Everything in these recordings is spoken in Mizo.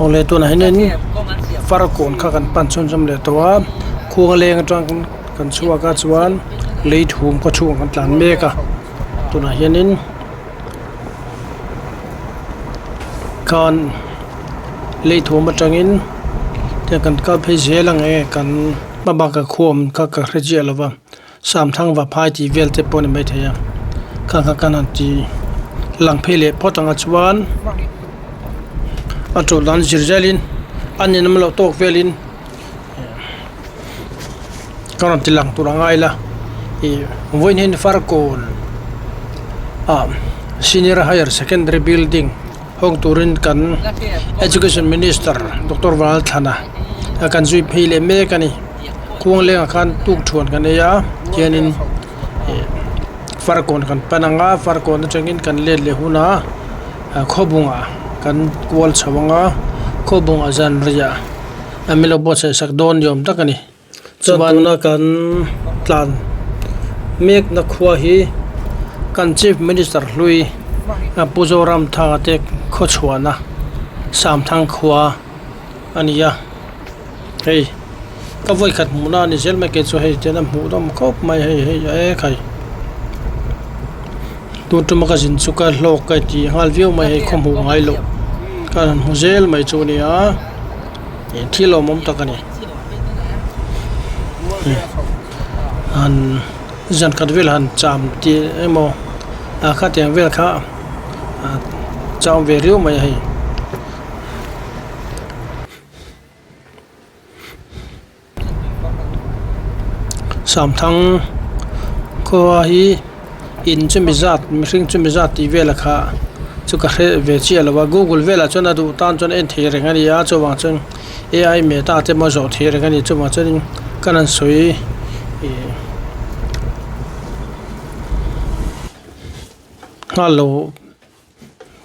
Awle tunah hianin farkawn kha kan pan chhunzawm leh tawh a khuang leng atang kan chhuak a chuan lei thum khaw chhungah kan tlan mek a tunah hianin khan lei thum atangin tiang kan kal phei zel ang e kan hma bakah khua awm kha ka hre chiah lo va. Samthang va phai tih vel te pawh a ni maithei a khang kha kan han ti lang phei leh phawt ang a chuan a tul dan zir zelin a ninawm loh tawk velin ka rawn ti lang tur a ngai la ih vawiin hian farkawn ah senior higher secondary building hawng turin kan education minister doctor Valthlana a kan zui phei leh mek a ni. Khuang lengah khan tuk thuan kan ei a tihianin ih farkawn kan pan ang a farkawn atangin kan let leh hun a khawbungah kan kual chho ang a khawbungah zanriah a milo buatsaih sak dawn ni awm tak a ni chuan tuna kan tlan mekna khua hi kan chief minister hlui Pu Zoramthanga te khawchhuahna Samthang khua a ni a. Hei ka vawi khat hmuh na a ni zel mai kei chu hei tian a hmuh nawm khawp mai hei hei ekhai tun tuma ka zin chu ka hlawk ka ti nghal viau mai hei khaw hmuh ngai loh ka han hmu zel mai chu a nia ih thil awmawm tak a ni han zan khat vel han cham tih emaw ah khatiang vel kha ah cham ve riau mai a hei. Samthang khua hi in chumi zat mihring chumi zat tih vel kha chu ka hre ve chiah lo a google velah chuan a duh tan chuan a en thei reng a ni a chuvang chuan ai meta te pawh a zawh thei reng a ni chuvang chuan ka rawn sawi ih nghal lo.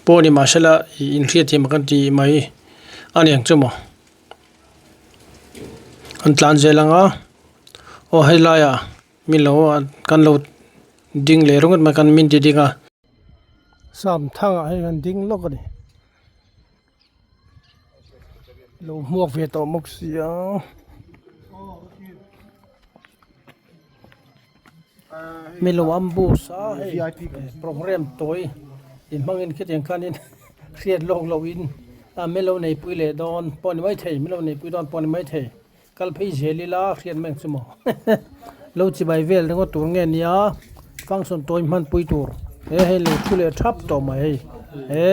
Pawh ni mahsela ih inhriatthiam kan tih mai a ni ang chu maw an tlan zel ang a aw helaiah mi lo kan lo ding leh ringawt mai kan min ti ding a. Samthangah hei an ding lawk a ni lo hmuak ve tawh bawk sia. Milo ambush a hei program tawi inhmangin khitiang khanin hriat lawk lohin a milo neipui leh dawn pawh a ni maithei milo neipui dawn pawh a ni maithei kal phei zel ila hriat mai ang chu maw lo chibai vel ringawt tur nge nia function tawi hmanpui tur he hei lo thu leh thap tawh mai hei he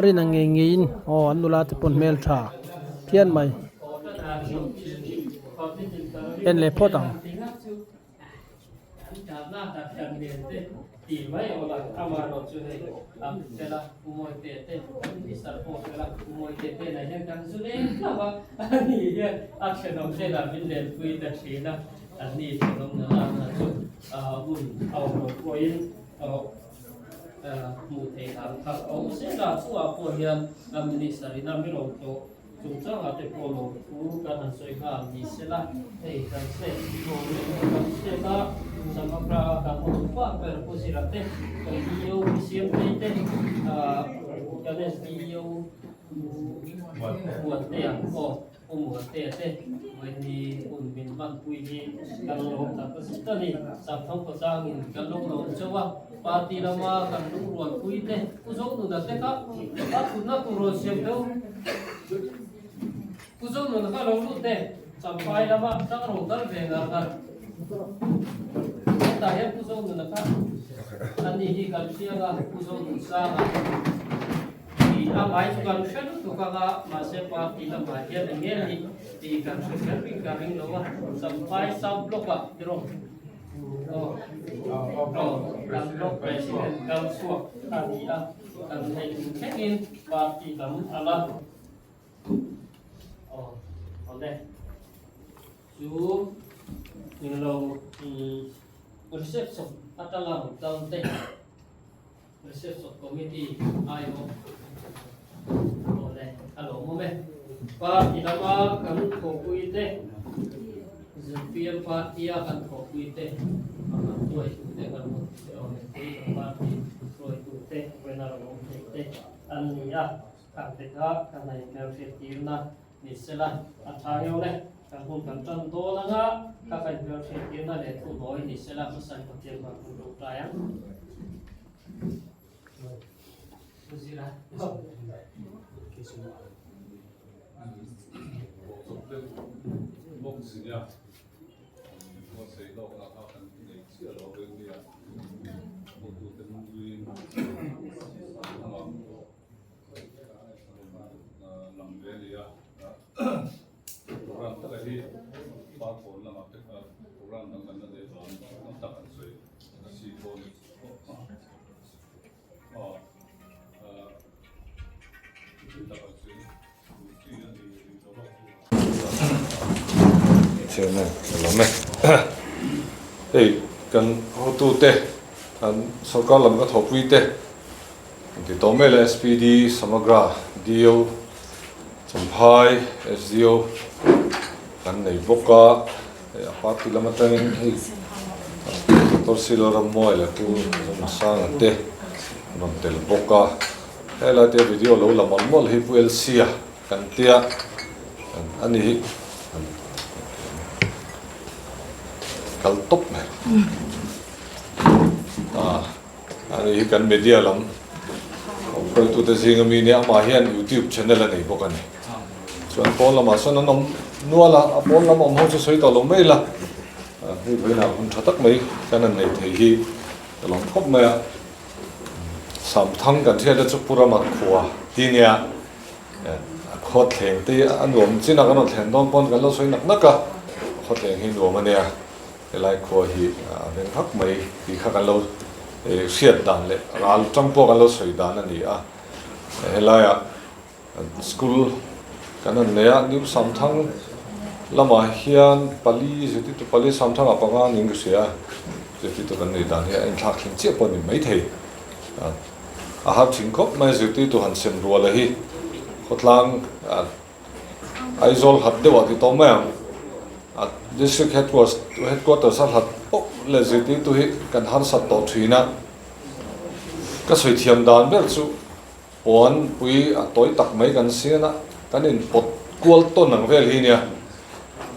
rin ang ngei ngeiin aw an nula te pawn hmeltha phian mai. En leh phawt ang. Chungchangah te pawh lo thu kan han sawi nghal ni se la, hei kan state thu leh kan state a Samagra a kan awm fah ber Pu Zira te, kan DEO Pu Siamtei te, kan SDEO Pu Muantea aw Pu Muantea te vawiin hun min hmanpui hi kan lawm tak zet a ni. Sapthang khawchangin kan lo lawm chauh a, party lama kan lungrualpui te Pu Zonuna te kha a thutna tur rawn siam deuh. Pu Zonuna kha lo lut teh, Champhai lama tang ro kal ve ngar ngar. Hetah hian Pu Zonuna kha a ni hi kan hriang a, Pu Zonun Sanga tih a ngai chu kan hre lutuk ang a, mahse party lamah hian eng nge ni tih kan hre kher bik ka ring lo a, Champhai South Block-ah tiraw. Kan block president kal chhuak a ni a, kan theih tum thlengin party lam a la awm e. Chu englo reception atanga rawn kal te reception committee aiawh awm e, a lawmawm e. Party lama kan thawhpui te. Zpm party-a kan thawhpuite kan hruaitute kan hotute awm leh pui kan party hruaitute winner an awm theih te an ni a. Khang te kha kan han inhmelhriattirna ni sela a tha hiau le. Kan hun kan tan dawn anga kha kan inhmelhriattirna leh thu dawi ni sela hmasa in Pathian vang hun lo tlai ang. Chairman ka lawm e. Hei kan hotute kan sorkar lam ka thawhpui te inti tawh mai la SPD, Samagra, DO, Champhai, SDO kan nei bawk a. Hei a party lam atangin hei Doctor Silo Rammuai leh Pu Zawmasanga te an rawn tel bawk a. Helai te video lo la mawlh mawlh hi Pu Elsia kan tia a ni hi kal tawp mai a ni hi kan media lam hruaitute zinga mi nia amah hian youtube channel a nei bawk a ni. Chuan pawn lamah sawn an awm nual a, a pawn lam awm ho chu sawi tawh lo mai la, hei vawiinah hun tha tak mai kan han nei thei hi ka lawm khawp mai a. Samthang kan hriat te chu Pu Rama khua ti nia, a khaw thleng te hi a nuam chin a, kan rawn thlen dawn pawn kan lo sawi nak nak a, a khaw thleng hi nuam a nia, helai khua hi a veng hak mai tih kha kan lo hriat dan leh ral tang pawh kan lo sawi dan a ni a, helaiah School kan han nei a, New Samthang lamah hian pali zirtirtu pali Samthangah panga niin ka hria a, zirtirtu kan nei dan hi a inthlak thleng chiah pawh a ni maithei. A har thin khawp mai zirtirtu han sem ruala hi khawtlang Aizawl hlat deuhah ti tawh mai ang. District headquarters a hlat pawh leh zirtirtu hi kan harsat tawh thin a, ka sawi thiam dan ber chu Puan pui a tawi tak mai kan sian a, kan in pawt kual tawn ang vel hi nia.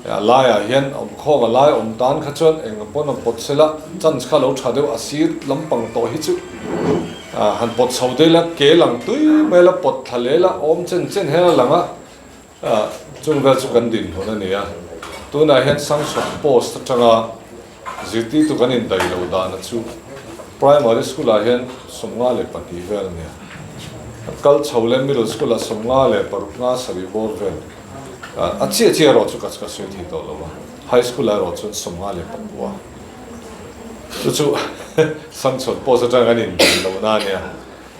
A laiah hian awmkhawm a lai awm tan kha chuan eng pawn a pawt sela chance kha lo tha deuh a sir lampang tawh hi chu han pawt chho deuh ila ke lang tui mai la pawt thla leh la awm chen chen hian a lang a, chung vel chu kan dinhmun a ni a. Tunah hian Sangchawp post atanga Zirtirtu kan indaih loh dana chu Primary School ah hian 52 vel a nia. A kal chho leh Middle School ah 56 sarih bawr vel a chiah chiah erawh chu ka ka sawi thei tawh lo a, High School ah erawh chuan 59. Chu chu Sangchhawn post atang kan indaih loh na a nia.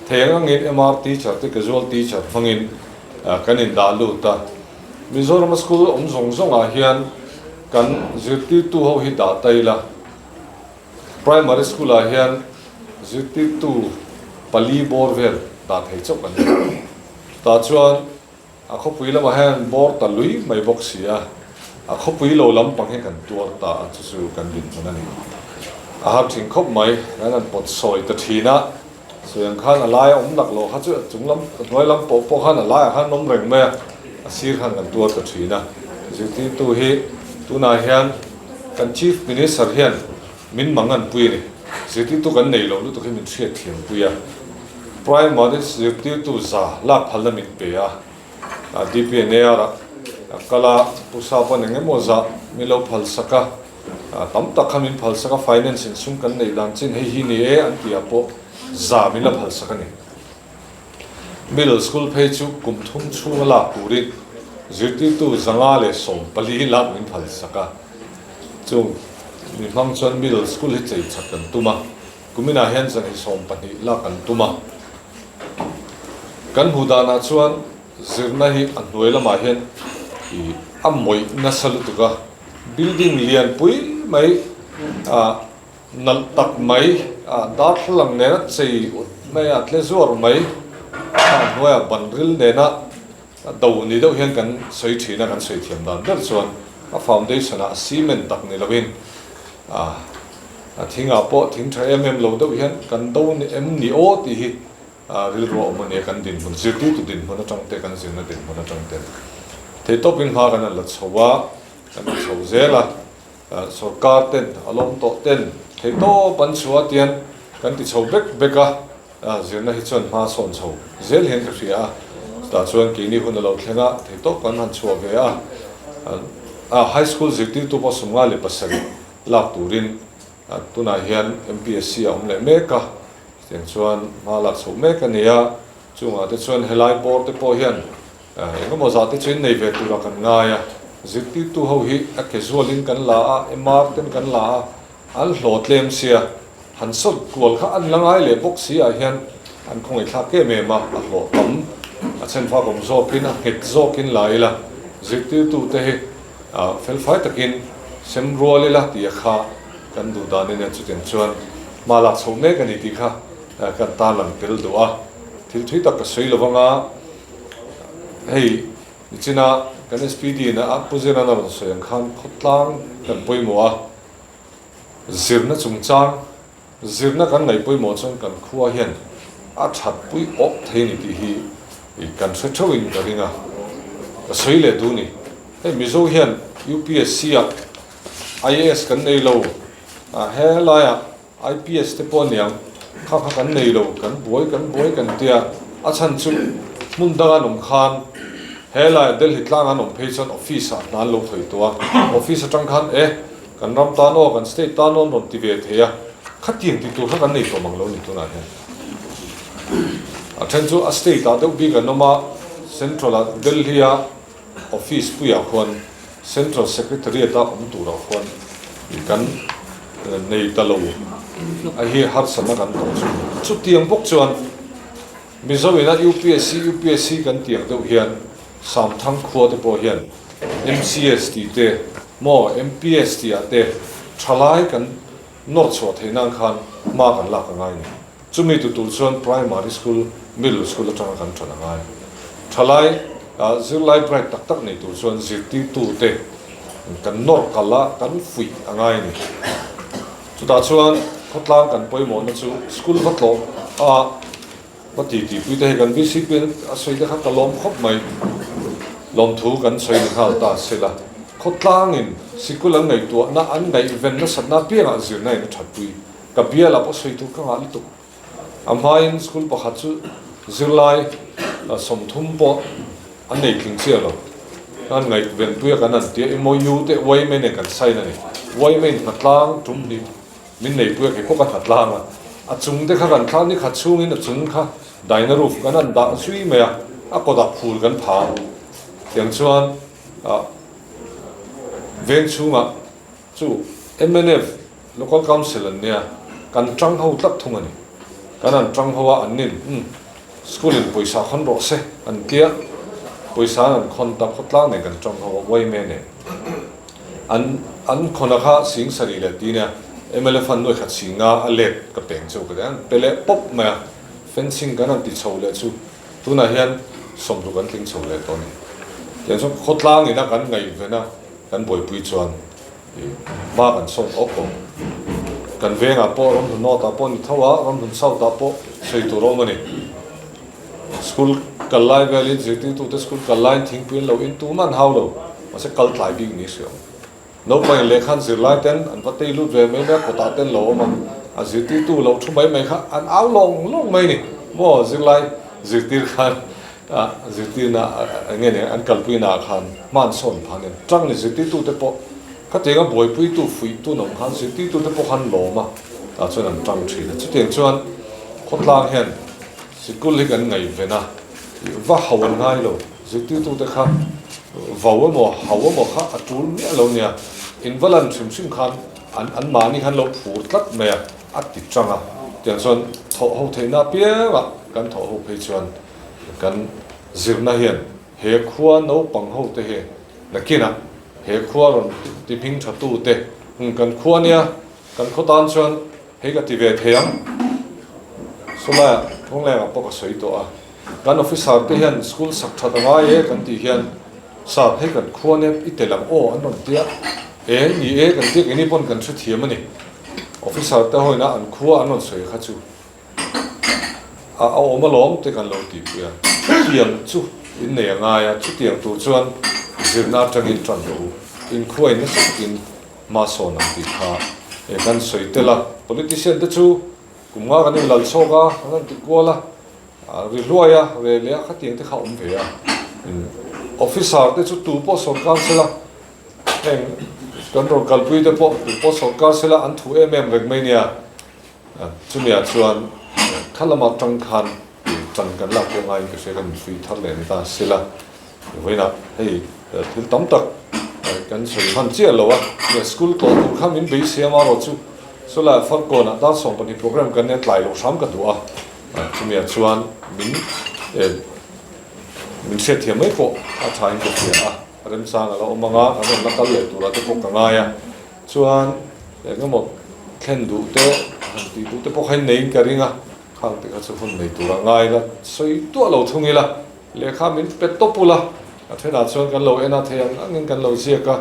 Thei ang angin MR teacher te casual teacher hmangin kan indah lut a. Mizoram a school awm zawng zawng ah hian kan zirtirtu ho hi dah ta ila, primary school ah hian zirtirtu pali bawr vel dah thei chauh kan ni. Tah chuan a khawpui lamah hian bawr ta lui mai bawk si a, a khawpui lo lampang hi kan tuar ta a, chu chu kan dinhmun a ni. A har thin khawp mai, kan han pawt sawi ta thin a. Sawi ang khan a laia awm lak loh kha chu a chung lam a hnuai lam pawh pawh khan a laiah khan an awm reng mai a, a sir khan kan tuar ta thin a. Zirtirtu hi tunah hian kan Chief Minister hian min manganpui a ni. Zirtirtu kan nei loh lutuk hi min hriatthiampui a. Primary zirtirtu za lak phalna min pe a, DPNAR ah kal a, Pu Sapa eng emaw zah min lo phalsak a. Tam tak kha min phalsak a, finance in sum kan neih dan chin hei hi ni e an tih ah pawh za min la phalsak a ni. Middle school phei chu kum thum chhunga lak turin zirtirtu 114 lak min phalsak a, chung mi hmang chuan middle school hi chei chak kan tum a, kuminah hian 120 lak kan tum a. Kan hmuh danah chuan zirna hi a hnuai lamah hian ih a mawih nasa lutuk a. Building lian pui mai ah nalh tak mai ah darthlalang nena chei ut mai a tle zuar mai a hnuaiah ban ril nena do ni deuh hian kan sawi thin a kan sawi thiam dan ber chuan a foundation ah cement tak ni lovin ah a thingah pawh thing tha em em lo deuh hian kan do em ni aw tih hi. rilru a awm a nia, kan dinhmun, zirtirtu dinhmun atang te, kan zirna dinhmun atang ten theihtawpin hma kan han la chho a, kan la chho zel a, sorkar ten a lawm tawh ten theihtawp an chhuah a tian kan ti chho bek bek a, zirna hi chuan hma sawn chho zel hian ka hria a, chutah chuan keini hun a lo thleng a, theihtawp kan han chhuah ve a, high school zirtirtu pawh 57 lak turin Tunah hian MPSC a awm leh mek a, chutiang chuan hma lak chhoh mek a ni a, chungah te chuan helai bawr te pawh hian eng emaw zah te chu in nei ve tura kan ngai a, zirtirtu ho hi a casual in kan la a, MR ten kan la a, an hlawh tlem sia, han sawt kual kha an la ngai leh bawk si ah hian an khawngaihthlak em em a, a hlawh tam a chhenfak awm zawkin a nghet zawkin la ila, zirtirtu te hi Felfai takin sem rual ila tih a kha kan duh dan ania chutiang chuan hma lak chhoh mek a ni tih kha kan tarlang tel duh a. Thil thui tak ka sawi lo vang a, hei nichina kan SPD in a Pu Zirana rawn sawi ang khan khawtlang kan pawimawh a, zirna chungchang Zirna kan ngaih pawimawh chuan kan khua hian a that pui awp thei ni tih hi kan hre theuhin ka ring a, ka sawi leh duh ni. Hei Mizo hian UPSC ah IAS kan nei lo, helaiah IPS te pawh aniang kha kha kan nei lo, kan buai kan buai kan tia, a chhan chu hmun danga an awm khan helaiah Delhi tlanga an awm phei chuan office ah hna an lo khawih tawh a, office atang khan e Kan ram tan aw, kan state tan aw an rawn ti ve thei a, khatiang ti tur kha kan nei tawh mang lo ni tunah hian. A then chu a state ah deuh bik an awm a, central ah Delhi a office puiah khuan central secretariat a awm turah khuan kan nei ta lo a hi harsatna kan tawh chu. Chutiang bawk chuan Mizo ina UPSC UPSC kan tiang deuh hian Samthang khua te pawh hian MCS tih te maw MPS tih ah te thalai kan nawr chhuah theih nan khan hma kan lak a ngai ni. Chumi tu tur chuan primary school, middle school atanga kan than a ngai. Thalai zirlai bright tak tak nei tur chuan zirtirtu te kan nawr kal a, kan fuih a ngai ni. Chutah chuan khawtlang kan pawimawhna chu school va tlawh a, Ka ti tih pui te hei kan VCP a sawi te kha ka lawm khawp mai. Lawmthu kan sawi ni nghal ta se la. Khawtlangin sikul an ngaihtuahna an ngaihven nasatna apiangah zirna in a that pui. Ka bialah pawh sawi tur ka ngah lutuk. A hmain school pakhat chu zirlai 30 pawh an nei tling chiah lo. An ngaihven pui a kan han tia MOU te YMA nen kan sign a ni. YMA in hnatlang tum hnih Min neipui a kei pawh ka hna tlang a, a chung te kha kan thla ni khat chhungin a chung kha daina roof kan han dah zui mai a, a kawtah phul kan pha a, tiang chuan ah veng chhungah chu mnf Local Council an nia kan tang ho tlat thung a ni, kan han tang ho a an nin umm school in pawisa khawn rawh se an tia, pawisa an han khawn ta khawtlang nen kan tang ho a uaime nen. An an khawna kha sing sarih leh ti nia mla fund nuai khat singa a let ka peng cheu ka ti a, an pe leh pawp mai a, fencing kan han ti chho leh chu tunah hian 60 kan tling chho leh tawh a ni. Tiang chuan khawtlang ina kan ngaihven a kan buaipui chuan ih hma kan sawn awk awm. Kan vengah pawh Ramhlun North ah pawh ni tho a, Ramhlun South ah pawh sawi tur a awm a ni. School kal lai velin zirtirtute school kal laiin thingpui an lo in tumah an hau lo, mahse kal tlai bik ni hriau. Naupang in lehkha an zir lai ten an va tei lut ve mai mai a, kawtah ten lo awm a, a zirtirtu lo thu mai mai kha an au lawng lawng mai ni. Maw zirlai zirtir khan ah zirtirna eng nge ni an kalpuina ah khan hma an sawn phah nen tang ni zirtirtute pawh khatianga buaipuitu fuihtu an awm khan zirtirtute pawh khan lawm a tah chuan an tang thin a. Chutiang chuan khawtlang hian Sikul hi kan ngaihven a, va hau an ngai lo. Zirtirtute kha vau emaw hau emaw kha a tul miah lo nia. In va lan hrim hrim khan an an mahni khan lo phur tlat mai a, a ti chang a. Tiang chuan thawh ho theihna apiangah kan thawh ho phei chuan kan zirna hian he khua naupang ho te hi nakinah he khua rawn ti hming tha tu te kan khua nia kan khaw tan chuan Hei ka ti ve thei ang. Sawlaiah Thawnglenga pawh ka sawi tawh a, kan officer te hian school sak that a ngai e kan tih hian sir hei kan khua nep i tel ang aw an rawn tia e ni e kan tia keini pawn kan hrethiam a ni. Officer te hawina an khua an rawn sawi kha chu. a awm alawm te kan lo tihpui a, chutiang chu in nei a ngai a, chutiang tur chuan zirna atangin tan rawh u, inkhuain nasa takin hma sawn ang tih kha kan sawi tel a, politician te chu kum nga kan inlal chhawk a, kan rawn ti kual a, ri hluai a, reh leh a khatiang te kha a awm ve a, officer te chu tu pawh sawrkar sela heng kan rawn kalpui te pawh tu pawh sawrkar sela an thu em em reng mai nia. Chumiah chuan kha lama tang khan tan kan lak pawh ngaiin ka hria kan inhrui thar leh ni ta sela vawiinah hei thil tam tak kan sawi hman chiah lo a, school tlawh tur kha min beisei a marawh chu sawlai Farkawnah dar 12 program kan nia tlai loh hram ka duh a, chumiah chuan min min hriatthiam mai pawh a thain ka hria a, remchang a la awm ang a, kan rawn la kal leh turah te pawh ka ngai a. Chuan engemaw thlen duh te han tih duh te pawh kha in neiin ka ring a, khang te kha chu hun nei tur a ngai la, sawi tuah lo thung ila, lehkha min pe tawp ula, a thenah chuan kan lo en a thei ang angin kan lo ziak a,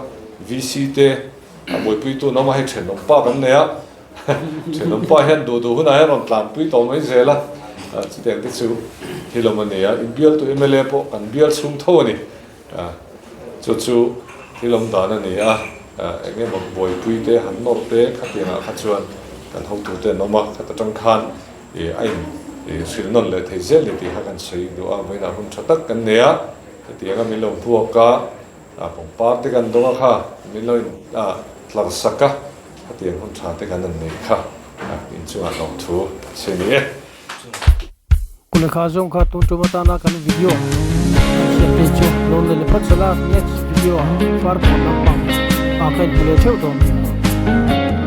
VC te a buaipuitu an awm a, hei thenawm pa kan nei a, thenawm pa hian duh duh hunah hian rawn tlanpui tawh mai zel a, chutiang te chu thil awm a ni a, inbialtu mla pawh kan bial chhung tho a ni. Chu chu thil awm dan a ni a, eng emaw buaipui te han nawr te khatiangah kha chuan kan hotute an awm a, khata tang khan a in hrilh nawn leh thei zel ni tih kha kan sawi duh a, vawiinah hun tha tak kan nei a, hetianga min lo buak a, pangpar te kan dawng a kha min lo in tlar sak a, khatiang hun tha te kan han nei kha inchungah lawmthu a chhe ni e. Kulekha zawng kha tun tum atana kan video kan siam phei chu lo la leh phawt sela next video ah farkawn lampang ah ka inhmu leh theuh dawn nia.